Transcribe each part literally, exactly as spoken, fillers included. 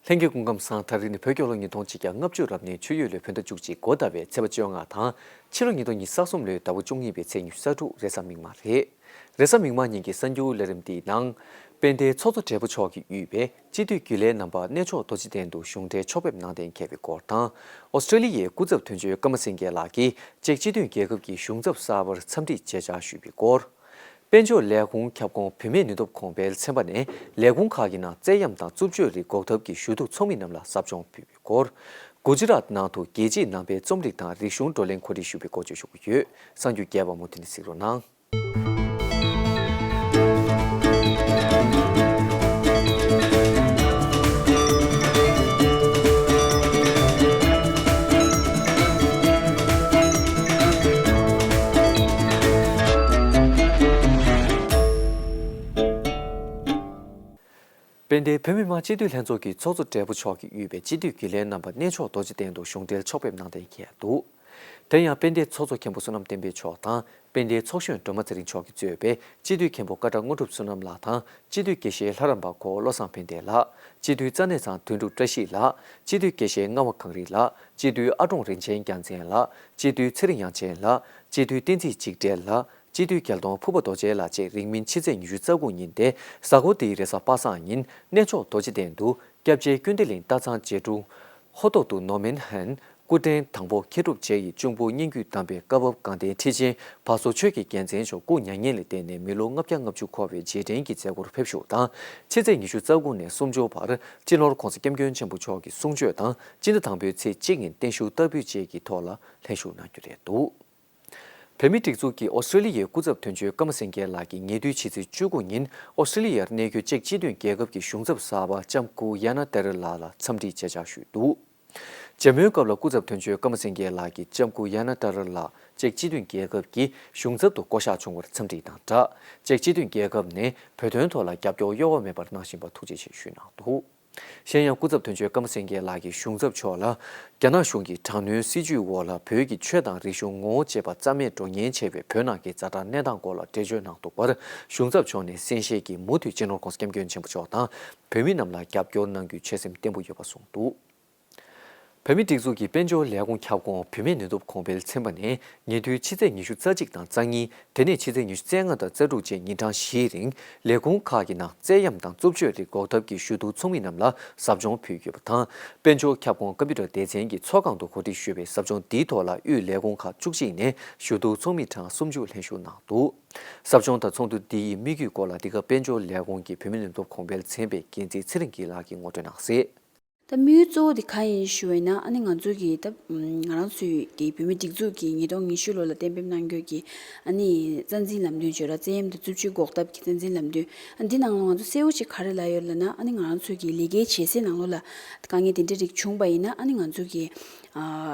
ལྷན་རྒྱས་སྐུ་ཁམས་བཟང་། ད་རེས་ནི་བོད་རྒྱལ་ལོ་ཉིས་སྟོང་ཆིག་བརྒྱ་ལྔ་བཅུ་རབ་གནས་ཆུ་ཡོས་ལོའི་བོད་ཟླ་བཅུ་གཅིག་འགོ་ཟླ་བའི་ཚེས་པ་བཅོ་ལྔ་དང་། ཕྱི་ལོ་ཉིས་སྟོང་ཉི་ཤུ་རྩ་གསུམ་ལོའི་ཟླ་བ་བཅུ་གཉིས་པའི་ཚེས་ཉི་ཤུ་རྩ་དྲུག་རེས་གཟའ་མིག་དམར་རེད། རེས་གཟའ་མིག་དམར་ཉིན་གྱི་གསར་འགྱུར་ལས་རིམ་འདིའི་ནང་། དཔལ་ལྡན་ཚོགས་གཙོ་སྦྲེལ་པོ་མཆོག་གིས་དབུས་པའི་སྤྱི་འཐུས་རྒྱུན་ལས་རྣམ་པ་གནས་མཆོག་རྡོ་རྗེ་གདན་དུ་གཞུང་འབྲེལ་ཕྱོགས་ཕེབས་གནང་གཏན་འཁེལ་བའི་སྐོར་དང་། ཨོ་སི་ཀྲེ་ལི་ཡའི་སྐུ་ཚབ་དོན་གཅོད་ཀརྨ་སེང་གེ་ལགས་ཀྱིས་ཅེཀ་སྤྱི་མཐུན་རྒྱལ་ཁབ་ཀྱི་གཞུང་ཚབ་གསར་པར་འཚམས་འདྲི་མཇལ་བཅར་ཞུས་པའི་སྐོར། དཔལ་འབྱོར་ལས་ཁུངས་ཁྱབ་ཁོངས་བུད་མེད་ནུས་སྟོབས་གོང་འཕེལ་ཚན་པ་ནས་ལས་ཁུངས་ཁག་གི་ནང་བཙན་གཡེམ་དང་རྩུབ་སྤྱོད་རིགས་འགོག་ཐབས་ཀྱི་ཞུ་གཏུག་ཚོགས་མི་རྣམས་ལ་ཟབ་སྦྱོང་ཕུལ་བའི་སྐོར། གུ་ཇི་རཱཏ་ནང་དུ་རྒྱལ་སྤྱིའི་ནང་པའི་རྩོམ་རིག་དང་རིག་གཞུང་བགྲོ་གླེང་གོ་སྒྲིག་ཞུ་བའི་སྐོར་བཅས་ཞུ་གི་ཡོད། གསར་འགྱུར་རྒྱས་པ་མུ་མཐུད་ནས་གཟིགས་རོགས་གནང་། དཔལ་ལྡན་བོད་མི་མང་སྤྱི་འཐུས་ལྷན་ཚོགས་ཀྱི་ཚོགས་གཙོ་སྦྲེལ་པོ་མཆོག་གིས་དབུས་པའི་སྤྱི་འཐུས་རྒྱུན་ལས་རྣམ་པ་གནས་མཆོག་རྡོ་རྗེ་གདན་དུ་གཞུང་འབྲེལ་ཕྱོགས་ཕེབས་གནང་གཏན་འཁེལ་འདུག་དེ་ཡང་དཔལ་ལྡན་ཚོགས་གཙོ་མཁན་པོ་བསོད་ནམས་བསྟན་འཕེལ་མཆོག་དང་། དཔལ་ལྡན་ཚོགས་གཞོན་སྒྲོལ་མ་ཚེ་རིང་མཆོག་གིས་གཙོས་པའི་སྤྱི་འཐུས་མཁན་པོ་ཀ་ཏྲ་དངོས་གྲུབ་བསོད་ནམས་ལགས་དང་། སྤྱི་འཐུས་དགེ་བཤེས་ལྷ་རམས་པ་ཁོ་བློ་བཟང་ཕན་བདེ་ལགས། སྤྱི་འཐུས་རྩ་གནས་ཚང་དོན་གྲུབ་བཀྲ་ཤིས་ལགས། སྤྱི་འཐུས་དགེ་བཤེས་རྔ་བ་གངས་རི་ལགས། སྤྱི་འཐུས་ཨ་ཀྲོང་རིན་ཆེན་རྒྱལ་མཚན་ལགས། སྤྱི་འཐུས་ཚེ་རིང་དབྱངས་ཅན་ལགས། སྤྱི་འཐུས་བསྟན་འཛིན་འཇིགས་བྲལ་ལགས། སྤྱི་འཐུས་རྒྱལ་གདོང་ཕུར་པ་རྡོ་རྗེ་ལགས་བཅས་རིང་མིན་ཕྱི་ཚེས་ཉི་ཤུ་རྩ་དགུ་ཉིན་ཏེ་གཟའ་འཁོར་འདིའི་རེས་གཟའ་པ་སངས་ཉིན་གནས་མཆོག་རྡོ་རྗེ་གདན་དུ་སྐྱབས་རྗེ་ཀུན་བདེ་གླིང་སྟག་ཚང་རྗེ་དྲུང་ཧོ་ཏོག་ཏུ་ནོ་མན་ཧན་སྐུ་ཕྲེང་དང་པོ་མཁས་གྲུབ་རྗེ་ཡི་གཅུང་པོ་སྙན་བརྒྱུད་དམ་པའི་བཀའ་བབས་དགའ་ལྡན་ཁྲི་ཆེན་བ་སོ་ཆོས་ཀྱི་རྒྱལ་མཚན་མཆོག་སྐུ་མྱ་ངན་ལས་འདས་ནས་མི་ལོ་ལྔ་བརྒྱ་ལྔ་བཅུ་འཁོར་བའི་རྗེས་དྲན་གྱི་མཛད་སྒོར་ཕེབས་བཞུགས་དང་། ཕྱི་ཚེས་ཉི་ཤུ་རྩ་དགུ་ནས་སུམ་ཅུ་བར་སྤྱི་ནོར་༧གོང་ས་༧སྐྱབས་མགོན་ཆེན་པོ་མཆོག་གི་གསུང་ཆོས་དང་སྤྱི་ཟླ་དང་པོའི་ཚེས་གཅིག་ཉིན་བརྟན་བཞུགས་བསྟར་འབུལ་བཅས་ཀྱི་ཐོག་ལ་ལྷན་ཞུགས་གནང་རྒྱུ་རེད་འདུག་བོད་མིའི་སྒྲིག་འཛུགས་ཀྱི་ཨོ་སི་ཀྲེ་ལི་ཡའི་སྐུ་ཚབ་དོན་གཅོད་ཀརྨ་སེང་གེ་ལགས་ཀྱིས་ཉེ་དུས་ཕྱི་ཚེས་བཅུ་དགུ་ཉིན་ཨོ་སི་ཀྲེ་ལི་ཡར་གནས་འཁོད་ཅེཀ་སྤྱི་མཐུན་རྒྱལ་ཁབ་ཀྱི་གཞུང་ཚབ་གསར་པ་ལྕམ་སྐུ་ཡ་ན་ཏེ་ར་ལགས་ལ་འཚམས་འདྲི་མཇལ་བཅར་ཞུས་འདུག་མཇལ་མོལ་སྐབས་ལ་སྐུ་ཚབ་དོན་གཅོད་ཀརྨ་སེང་གེ་ལགས་ཀྱིས་ལྕམ་སྐུ་ཡ་ན་ཏེ་ར་ལགས་ཅེཀ་སྤྱི་མཐུན་རྒྱལ་ཁབ་ཀྱི་གཞུང་ཚབ་ཏུ་བསྐོ་གཞག་བྱུང་བར་འཚམས་འདྲི་དང་སྦྲགས། ཅེཀ་སྤྱི་མཐུན་རྒྱལ་ཁབ་ནས་བོད་དོན་ཐོག་ལ་རྒྱབ་སྐྱོར་གཡོ་བ་མེད་པར་གནང་བཞིན་པར་ཐུགས་རྗེ་ཆེ་ཞུས་གནང་འདུག་གཞན་ཡང་སྐུ་ཚབ་དོན་གཅོད་ཀརྨ་སེང་གེ་ལགས་ཀྱིས་གཞུང་ཚབ་མཆོག་ལ། རྒྱ་ནག་གཞུང་གི་དྲག་གནོན་སྲིད་བྱུས་འོག་ལ་བོད་ཀྱི་ཆོས་དང་རིག་གཞུང་ངོ་བོ་བཅས་པ་རྩ་མེད་འགྲོ་ཉེན་ཆེ་བའི་བོད་ནང་གི་ཛ་དྲག་གནས་སྟངས་སྐོར་ལ་འགྲེལ་བརྗོད་གནང་འདུག་པར། གཞུང་ཚབ་མཆོག་ནས་གསན་བཞེས་ཀྱིས་མུ་མཐུད་སྤྱི་ནོར་༧གོང་ས་༧སྐྱབས་མགོན་ཆེན་པོ་མཆོག་དང་བོད་མི་རྣམས་ལ་རྒྱབ་སྐྱོར་གནང་རྒྱུའི་ཆོད་སེམས་བརྟན་པོ་ཡོད་པ་གསུངས་འདུག་བོད་མིའི་སྒྲིག་འཛུགས་ཀྱི་དཔལ་འབྱོར་ལས་ཁུངས་ཁྱབ་ཁོངས་བུད་མེད་ནུས་སྟོབས་གོང་འཕེལ་ཚན་པ་ནས་ཉེ་དུས་ཕྱི་ཚེས་ཉི་ཤུ་རྩ་གཅིག་དང་རྩ་གཉིས། དེ་ནས་ཕྱི་ཚེས་ཉི་ཤུ་རྩ་ལྔ་དང་རྩ་དྲུག་བཅས་ཉིན་གྲངས་བཞིའི་རིང་ལས་ཁུངས་ཁག་གི་ནང་བཙན་གཡེམ་དང་རྩུབ་སྤྱོད་རིགས་འགོག་ཐབས་ཀྱི་ཞུ་གཏུག་ཚོགས་མི་རྣམས་ལ་ཟབ་སྦྱོང་ཕུལ་ཡོད་པ་དང་། དཔལ་འབྱོར་ཁྱབ་ཁོངས་ཀམ་པུ་ཊར་སྡེ་ཚན་གྱི་ཚོགས་ཁང་དུ་གོ་སྒྲིག་ཞུས་པའི་ཟབ་སྦྱོང་འདིའི་ཐོག་ལ་དབུས་ལས་ཁུངས་ཁག་བཅུ་གཅིག་ནས་ཞུ་གཏུག་ཚོགས་མི་གྲངས་སུམ་ཅུ་ལྷན་ཞུགས་གནང་འདུག་ཟབ་སྦྱོང་དང་ཚོགས་འདུ་འདི་ཡི་དམིགས་ཡུལ་སྐོར་ལ་འདི་ག་དཔལ་འབྱོར་ལས་ཁུངས་ཀྱི་བུད་མེད་ནུས་སྟོབས་གོང་འཕེལ་ཚན་པའི་འགན་འཛིན་ཚེ་རིང་སྐྱིད་ལགས་ཀྱིས་ངོ་སྤྲོད་གནང་གསལ། ད་དམིགས་ཡུལ་གཙོ་བོ་དེ་གང་ཡིན་ཞུ་བས་ན། ཨ་ནི་ང་ཚོ་གི་ད་ང་རང་ཚོའི་གི་བོད་མི་སྒྲིག་འཛུགས་ཀྱིས་ཉིས་སྟོང་ཉི་ཤུ་ལོ་ལ་གཏན་འབེབས་གནང་རྒྱུ་གི་ཨ་ནི་རྩ་འཛིན་ལམ་སྟོན་བརྗོད་ར་བཙན་གཡེམ་དང་རྩུབ་སྤྱོད་འགོག་ཐབས་ཀྱི་རྩ་འཛིན་ལམ་སྟོན། ཨ་འདི་ནང་ལ་ང་ཚོ་གསལ་བོ་ཅིག་ག་རེ་ལབ་ཡོད་ལབ་ན། ཨ་ནི་ང་རང་ཚོའི་གི་ལས་ཀའི་བྱེད་སའི་ནང་ལོགས་ལ་དཀའ་ངལ་དེ་འདྲ་རིགས་བྱུང་པ་ཡིན་ན། ཨ་ནི་ང་ཚོ་གི་ཨ་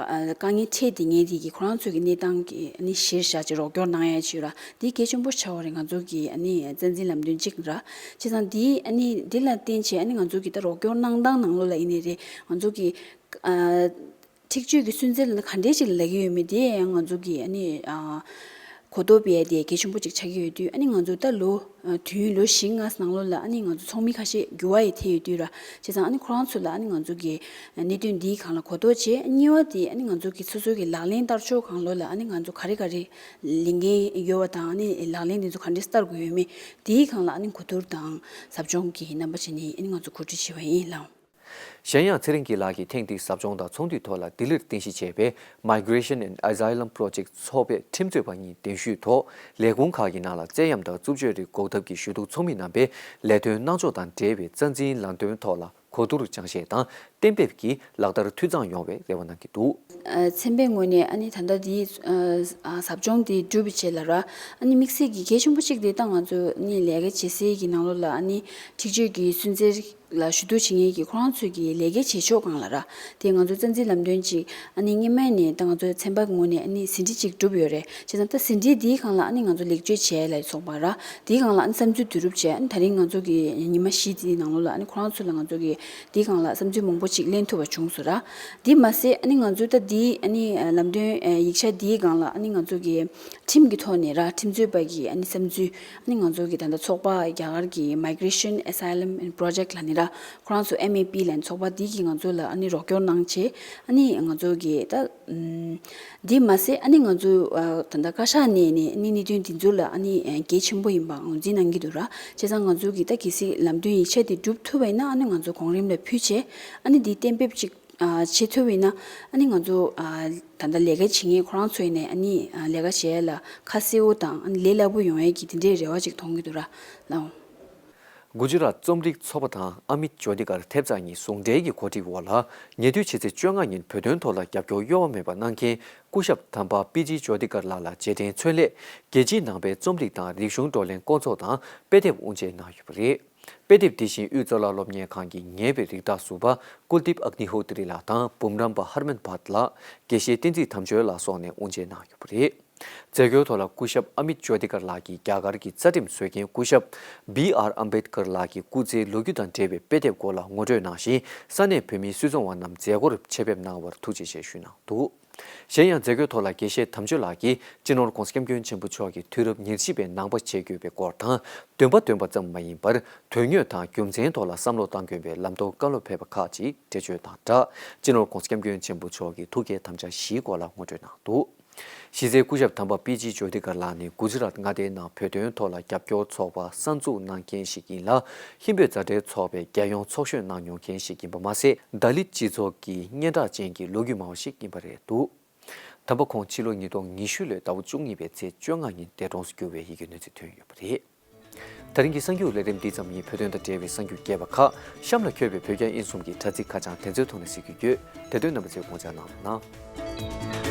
དཀའ་ངལ་འཕྲད་དེ་ངེས་དེ་གི་ཁོ་རང་ཚོའི་གི་གནས་སྟངས་ཀྱི་ཨ་ནི་གཞིར་བཞག་ཅིག་རོགས་སྐྱོར་གནང་ཡ་ཅིག་ཡོད་ར། འདི་གལ་ཆེན་པོ་ཆགས་པ་རེད། ང་ཚོ་གི་ཨ་ནི་རྩ་འཛིན་ལམ་སྟོན་གཅིག་ར། བྱས་ཙང་འདི་ཨ་ནི་འདི་ལ་བརྟེན་བྱས་ཨ་ནི་ང་ཚོ་གི་ད་རོགས་སྐྱོར་གནང་སྟངས་ནང་ལོགས་ལ་ཡིན་ནའི་རེད། ང་ཚོ་གི་ཨ་འཁྲིག་སྤྱོད་ཀྱི་སུན་གཙེར་ལ་ག་འདྲས་ཅིག་ལབ་ཀྱི་ཡོད་མེད་དེ་ཡང་ང་ཚོ་གི་ཨ་ནི་ཨ་གོ་རྟོགས་སྤེལ་ཡ་དེ་གལ་ཆེན་པོ་ཅིག་ཆགས་ཀྱི་ཡོད་དུས། ཨ་ནི་ང་ཚོ་ད་ལོ་ཨ་དུས་ཡུན་ལོ་བཞི་ལྔ་ནང་ལོགས་ལ་ཨ་ནི་ང་ཚོ་ཚོགས་མི་ཁ་ཤས་འགྱུར་བ་ཡང་ཐེབས་ཡོད་དུས་ར། བྱས་ཙང་ཨ་ནི་ཁོ་རང་ཚོ་ལ་ཨ་ནི་ང་ཚོ་གི་གནད་དོན་འདིའི་སྒང་ལ་གོ་རྟོགས་བྱས། གཉིས་པ་དེ་ཨ་ནི་ང་ཚོ་གི་སོ་སོ་གི་ལག་ལེན་བསྟར་ཕྱོགས་སྒང་ལོགས་ལ་ཨ་ནི་ང་ཚོ་ག་རེ་ག་རེ་ལས་འགན་ཡོད་པ་དང་། ཨ་ནི་ལག་ལེན་དེ་ཚོ་ག་འདྲས་བསྟར་དགོས་ཡོད་མེད་དེའི་སྒང་ལ་ཨ་ནི་གོ་བསྡུར་དང་ཟབ་སྦྱོང་གི་རྣམ་པ་བྱས་ནས་ཨ་ནི་ང་ཚོ་གོ་སྒྲིག་བྱས་པ་ཡིན་ལགས། གཞན་ཡང་ཚེ་རིང་སྐྱིད་ལགས་ཀྱིས་ཐེངས་འདིའི་ཟབ་སྦྱོང་དང་ཚོགས་འདུའི་ཐོག་ལ་ལྡི་ལིར་རྟེན་གཞི་བྱས་པའི་Migration and Asylum Project ཚོགས་པའི་ཁྲིམས་རྩོད་པ་གཉིས་གདན་ཞུས་ཐོག་ལས་ཁུངས་ཁག་གི་ནང་ལ་བཙན་གཡེམ་དང་རྩུབ་སྤྱོད་རིགས་འགོག་ཐབས་ཀྱི་ཞུ་གཏུག་ཚོགས་མི་རྣམ་པས་ལས་དོན་གནང་ཕྱོགས་དང་འབྲེལ་བའི་རྩ་འཛིན་ལམ་སྟོན་ཐོག་ལ་གོ་བསྡུར་སྦྱང་བཤད་དང་གཏན་འབེབས་ཀྱིས་ལག་བསྟར་འཐུས་ཚང་ཡོང་བའི་རེ་བ་གནང་གི་འདུག་ཨ་ཚན་པའི་ངོས་ནས་ཨ་ནི་ད་ལྟ་འདི་ཨ་ཨ་ཟབ་སྦྱོང་འདི་གྲུབ་པའི་རྗེས་ལ་ར། ཨ་ནི་དམིགས་བསལ་གྱི་གལ་ཆེན་པོ་གཅིག་དེ་ད་ང་ཚོ་ཨ་ནི་ལས་ཀ་བྱེད་སའི་གི་ནང་ལོགས་ལ་ཨ་ནི་འཁྲིག་སྤྱོད་ཀྱི་སུན་གཙེར་ལ་ཞུ་གཏུག་བྱེད་མཁན་གྱི་ཁོ་རང་ཚོའི་གི་ལས་ཀའི་བྱེད་ཕྱོགས་སྒང་ལ་ར། དེ་ང་ཚོ་རྩ་འཛིན་ལམ་སྟོན་ཅིག་ཨ་ནི་སྔོན་མ་ནས་ད་ང་ཚོ་ཚན་པ་ངོས་ནས་ཨ་ནི་ཟིན་བྲིས་ཅིག་གྲུབ་ཡོད་རེད། བྱས་ཙང་ད་ཟིན་བྲིས་འདིའི་སྒང་ལ་ཨ་ནི་ང་ཚོ་ལེགས་བཅོས་བྱས་ལ་སོགས་པ་ར། དེའི་སྒང་ལ་ཨ་ནི་བསམ་ཚུལ་བསྡུ་རུབ་བྱས། ཨ་ནི་ད་རིང་ང་ཚོ་གི་ཉི་མ་བཞི་དེའི་ནང་ལོགས་ལ་ཨ་ནི་ཁོ་རང་ཚོ་ལ་ང་ཚོ་གི་དེའི་སྒང་ལ་བསམ་ཚུལ་མང་པོ་ཅིག་ལེན་ཐུབ་པ་བྱུང་སོང་ར། དེ་མ་ཟད་ཨ་ནི་ང་ཚོ་ད་དེའི་ཨ་ནི་ལམ་སྟོན་ཡིག་ཆ་དེའི་སྒང་ལ་ཨ་ནི་ང་ཚོ་གི་ཁྲིམས་ཀྱི་ཐོག་ནས་ར། ཁྲིམས་རྩོད་པ་གི་ཨ་ནི་བསམ་ཚུལ། ཨ་ནི་ང་ཚོ་གི་ད་ལྟ་ཚོགས་པ་རྒྱ་གར་གྱི་Migration Asylum and Project ལབ་ནས། ལ་ཁོ་རང་ཚོ་ཨེམ་ཨེ་པི་ལབ་ཚོགས་པ་འདི་གིས་ང་ཚོ་ལ་ཨ་ནི་རོགས་སྐྱོར་གནང་བྱས། ཨ་ནི་ང་ཚོ་གི་ད་ཨམ་འདི་མ་ཟད་ཨ་ནི་ང་ཚོ་ཨ་ད་ལྟ་བཀའ་ཤག་ནས་ནས་ཨ་ནི་གནད་དོན་འདི་ཚོ་ལ་ཨ་ནི་ཨ་གལ་ཆེན་པོ་ཡིན་པ་ངོས་འཛིན་གནང་གི་འདུག་ར། བྱས་ཙང་ང་ཚོ་གི་ད་གལ་སྲིད་ལམ་སྟོན་ཡིག་ཆ་དེ་འགྲུབ་ཐུབ་པ་ཡིན་ན་ཨ་ནི་ང་ཚོ་གོང་རིམ་ལ་ཕུལ་བྱས། ཨ་ནི་འདི་གཏན་འབེབས་ཅིག་ཨ་བྱེད་ཐུབ་པ་ཡིན་ན་ཨ་ནི་ང་ཚོ་ཨ་ད་ལྟ་ལས་ཀ་བྱེད་མཁན་ཁོ་རང་ཚོ་ཡིན་ནའི་ཨ་ནི་ཨ་ལས་ཀ་བྱེད་ཡ་ལ་ཁ་གསལ་བོ་དང་ཨ་ནི་ལས་སླ་པོ་ཡོང་ཡ་གི་དེ་འདྲའི་རེ་བ་ཅིག་མཐོང་གི་འདུག་ར་ལགས། གུ་ཇི་རཱཏ་རྩོམ་རིག་ཚོགས་པ་དང་ཨ་མིད་ཇོ་ཏི་ཀར་ཐེབས་རྩ་གཉིས་ཟུང་འབྲེལ་གྱི་གོ་སྒྲིག་འོག་ལ། ཉེ་དུས་ཕྱི་ཚེས་བཅོ་ལྔ་ཉིན་བོད་དོན་ཐོག་ལ་རྒྱབ་སྐྱོར་གཡོ་བ་མེད་པ་གནང་མཁན་སྐུ་ཞབས་དམ་པ་པི་ཇི་ཇོ་ཏི་ཀར་ལགས་ལ་རྗེས་དྲན་མཚོན་སླད། རྒྱལ་སྤྱིའི་ནང་པའི་རྩོམ་རིག་དང་རིག་གཞུང་བགྲོ་གླེང་བསྐོང་ཚོགས་དང་དཔེ་དེབ་དབུ་འབྱེད་གནང་ཡོད་པ་རེད། དཔེ་དེབ་འདི་བཞིན་དབུས་གཙུག་ལག་སློབ་གཉེར་ཁང་གི་ཉེ་བའི་རིགས་བདག་ཟུར་པ་ཀུལ་དིབ་ཨག་ནི་ཧོ་ཏི་རི་ལགས་དང་འབུམ་རམས་པ་ཧར་མན་བྷད་ལགས། དགེ་བཤེས་བསྟན་འཛིན་དམ་ཆོས་ལགས་སོགས་ནས་དབུ་འབྱེད་གནང་ཡོད་པ་རེད། མཛད་སྒོའི་ཐོག་ལ་སྐུ་ཞབས་ཨ་མིད་ཇོ་ཏི་ཀར་ལགས་ཀྱིས་རྒྱ་གར་གྱི་རྩ་ཁྲིམས་བཟོ་མཁན་སྐུ་ཞབས་བི་ཨར་ཨམ་བེད་ཀར་ལགས་ཀྱི་སྐུ་ཚེའི་ལོ་རྒྱུས་དང་འབྲེལ་བའི་དཔེ་དེབ་སྐོར་ལ་ངོ་སྤྲོད་གནང་ཞིང་། ས་གནས་བོད་མིའི་སུད་ཚོང་བ་རྣམས་མཛད་སྒོར་ཆེད་ཕེབས་གནང་བར་ཐུགས་རྗེ་ཆེ་ཞུས་གནང་འདུག། གཞན་ཡང་མཛད་སྒོའི་ཐོག་ལ་དགེ་བཤེས་དམ་ཆོས་ལགས་ཀྱིས་སྤྱི་ནོར་༸གོང་ས་༸སྐྱབས་མགོན་ཆེན་པོ་མཆོག་གི་དུས་རབས་ཉེར་གཅིག་པའི་ནང་པ་བྱེད་དགོས་པའི་སྐོར་དང་། འདོན་པ་འདོན་པ་ཙམ་མ་ཡིན་པར་དོན་དངོས་དང་རྒྱུ་མཚན་ཐོག་ལ་བསམ་བློ་གཏང་དགོས་པའི་ལམ་སྟོན་བཀའ་སློབ་ཕེབས་པ་ཁག་ཅིག་འགྲེལ་བརྗོད་དང་སྦྲགས། སྤྱི་ནོར་༸གོང་ས་༸སྐྱབས་མགོན་ཆེན་པོ་མཆོག་གི་ཐུགས་བསྐྱེད་དམ་བཅའ་བཞིའི་སྐོར་ལ་ངོ་སྤྲོད་གནང་འདུག། གཞི་རྩའི་སྐུ་ཞབས་དམ་པ་པི་ཇི་ཇོ་ཏི་ཀར་ལགས་ནི་གུ་ཇི་རཱཏ་མངའ་སྡེའི་ནང་བོད་དོན་ཐོག་ལ་རྒྱབ་སྐྱོར་ཚོགས་པ་གསར་འཛུགས་གནང་མཁན་ཞིག་ཡིན་ལ། ཧིན་བོད་མཛའ་འབྲེལ་ཚོགས་པའི་རྒྱལ་ཡོངས་ཚོགས་གཞོན་གནང་མྱོང་མཁན་ཞིག་ཡིན་པ་མ་ཟད། དཱ་ལིད་སྤྱི་ཚོགས་ཀྱི་སྙན་གྲགས་ཅན་གྱི་ལོ་རྒྱུས་མང་བ་ཞིག་ཡིན་པ་རེད་འདུག། དམ་པ་ཁོང་ཕྱི་ལོ་ཉིས་སྟོང་ཉི་ཤུ་ལོའི་ཟླ་བ་བཅུ་གཉིས་པའི་ཚེས་བཅོ་ལྔ་ཉིན་འདས་གྲོངས་སུ་གྱུར་བའི་ཡི་གེ་གནས་ཚུལ་ཐོན་ཡོད་པ་རེད། ད་རིང་གི་གསར་འགྱུར་ལས་རིམ་འདི་ཙམ་ཡིན། བོད་དོན་དང་འབྲེལ་བའི་གསར་འགྱུར་རྒྱས་པ་ཁག་གཤམ་ལ་འཁོད་པའི་བོད་རྒྱ་དབྱིན་གསུམ་གྱི་དྲ་ཚིགས་ཁ་བྱང་དེ་ཚོའི་ཐོག་ནས་གཟིགས་རྒྱུ་ཡོད། དེ་དོན་རྣམ་པ་ཚོས་དགོངས་འཇགས་གནང་རོགས་གནང་།